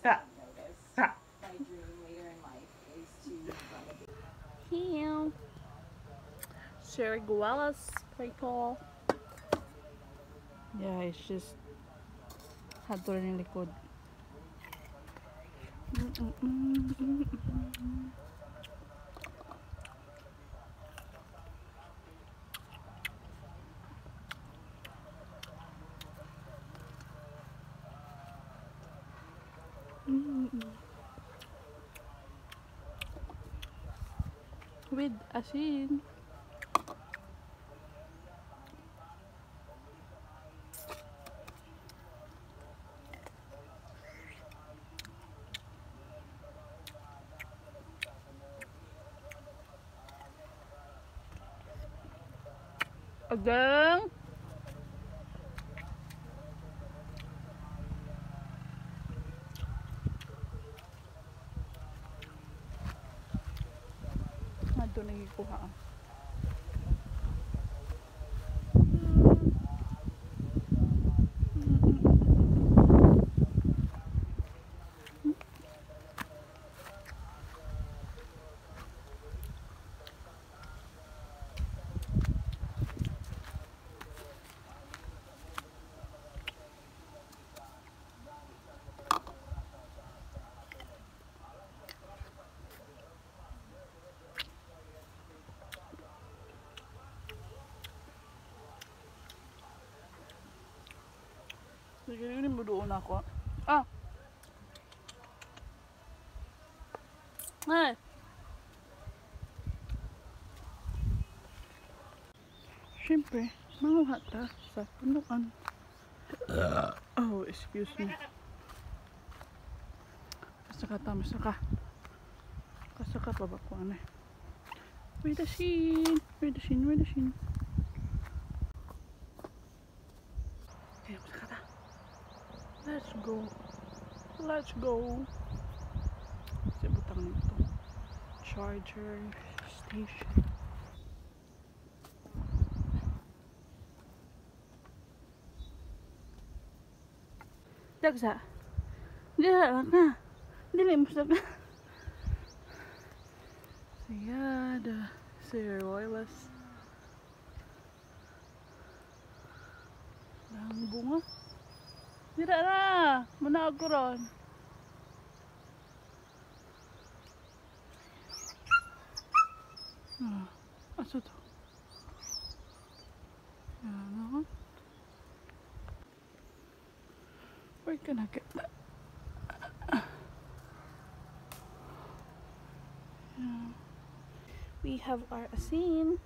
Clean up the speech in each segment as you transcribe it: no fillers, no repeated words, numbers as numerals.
Ah. Ah. Here. Seriguelas, people. Yeah, it's just hadto rin yung likod. With asin. Again. Ato nagikuha. Sige, yun mo doon ako. Ah! Ay! Siyempre, manguha ta sa punuan. Oh, excuse me. Kasaka ta, masaka. Kasaka pa ba ko ano eh. Wait a scene! Wait a scene, wait a scene. Okay, masaka ta. Let's go. Let's go. Kasi butang nito. Charger station. Dagsa. Dili ka. Dili mo sa ka. So yeah, the Seriguelas. Dahang bunga. Dira na! Manaag ko ron. Ah, asa to? Yan ako. Where can I get that? Yeah. We have our asin.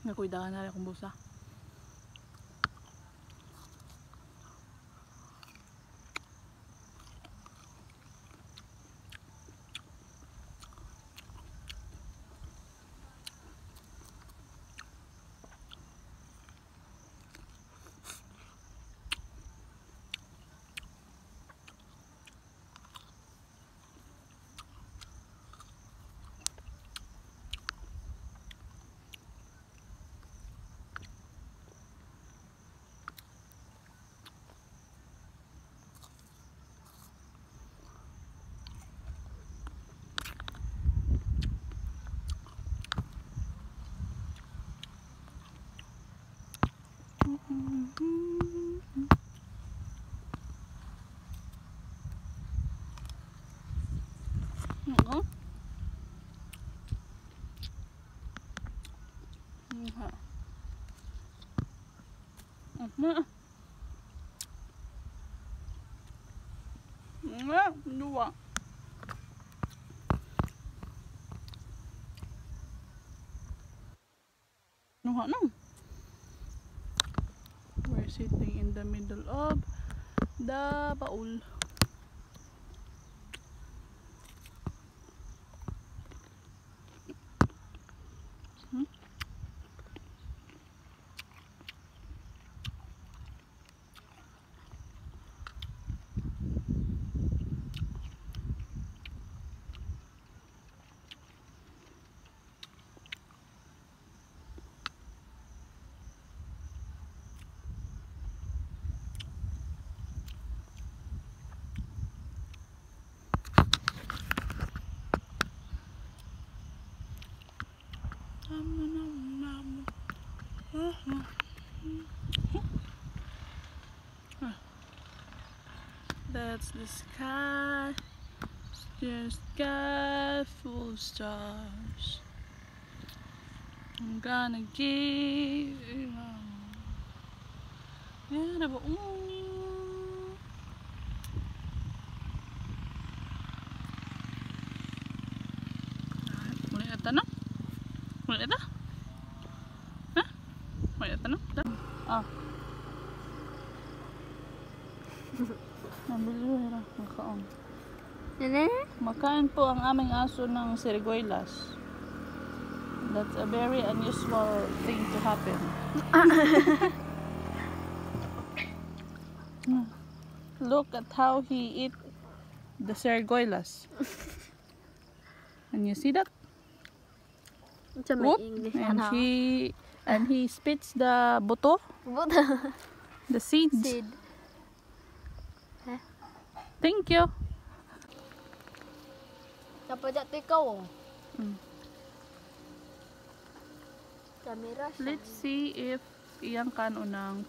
Nakuidahan na rin akong busa. Oo. Dua. No. We're sitting in the middle of the baul. That's the sky, the sky full of stars. I'm gonna give you Ah. Makain po ang aming aso ng siriguelas. That's a very unusual thing to happen. Look at how he eat the siriguelas. And you see that? Whoop. And he spits the buto. The seeds. Seed. Huh? Thank you. Ikaw. Let's see if iyang kanon ng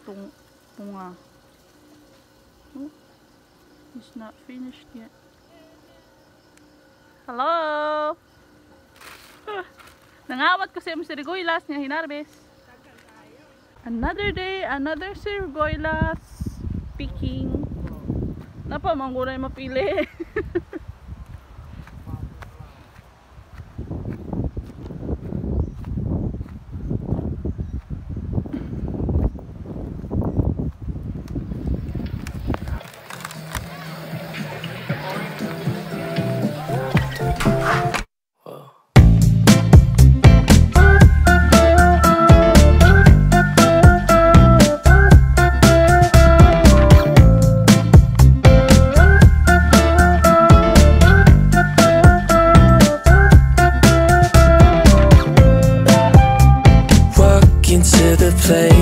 tunga. Oh, it's not finished yet. Hello. Nangawat ko sa siriguelas niya hinarbis. Another day, another siriguelas picking. Napa manggulay mapili. Into the place